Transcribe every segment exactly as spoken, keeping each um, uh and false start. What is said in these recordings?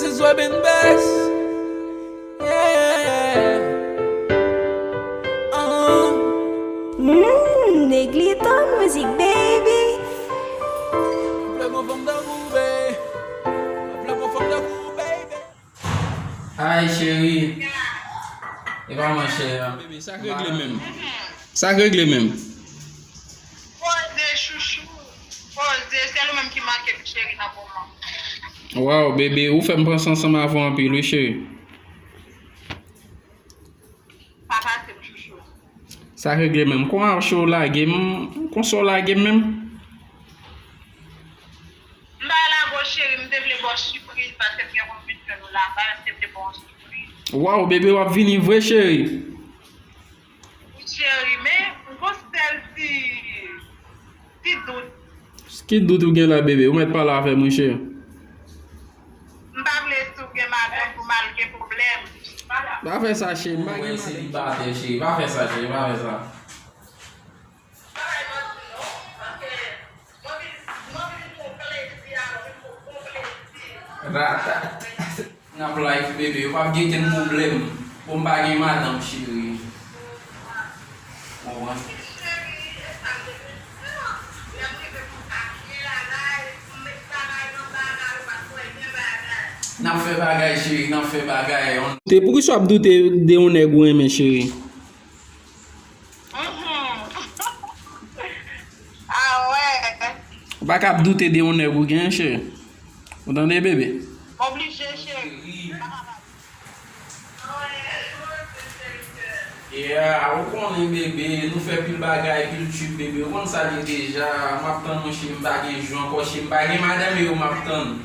It's Webin Best. Yeah. Uh-huh. Mm, Negrito Music Baby. Plè gon fanm tankou, baby. Plè gon fanm tankou, baby. Ay cheri. E pa mwen cheri. Baby, sa k regle menm? Sa k regle menm? Poze chouchou. Poze, sèl ou menm ki manke m cheri nan moman. Waw, bebe, ou fè m panse ansanm avè w anpil wi cheri. Pa pase m chouchou. Sa k regle menm? Kòman w lage m? Konsa w lage m menm? M pa lage w cheri, m te vle ba w sipriz paske m gen pou m vin jwenn ou lakay, m te vle ba w yon sipriz. Waw, bebe, w ap vini vre cheri. Wi cheri, men m gon sèl ti ti dout. Ki dout ou gen la bebe? Ou mèt pale avè m wi cheri. M pa vle si w gen madanm pou m al gen pwoblèm. Pa fè sa cheri, m pa gen madanm. Selibatè cheri, pa fè sa cheri, pa fè sa. Rata. N ap live bebe, yo p ap gen kenn pwoblèm. Bon, m pa gen madanm cheri. Konprann? N ap fè bagay cheri, n ap fè bagay. Te poukisa w ap doute de yon nèg ou renmen cheri? Ah wè. Ou pa ka ap doute de yon nèg ou gen cheri. Ou tande bebe? Oblije cheri. Yeah, ou konnen bebe, nou fè pil bagay, pil tube bebe, ou konn sa l ye deja, m ap tann ou cheri, m pa gen jou ankò cheri, m pa gen madanm e ou m ap tann.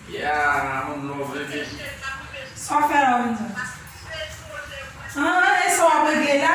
Yeah, one love bebe. Sa w fè la menm? Ah, e sa w ap regle la?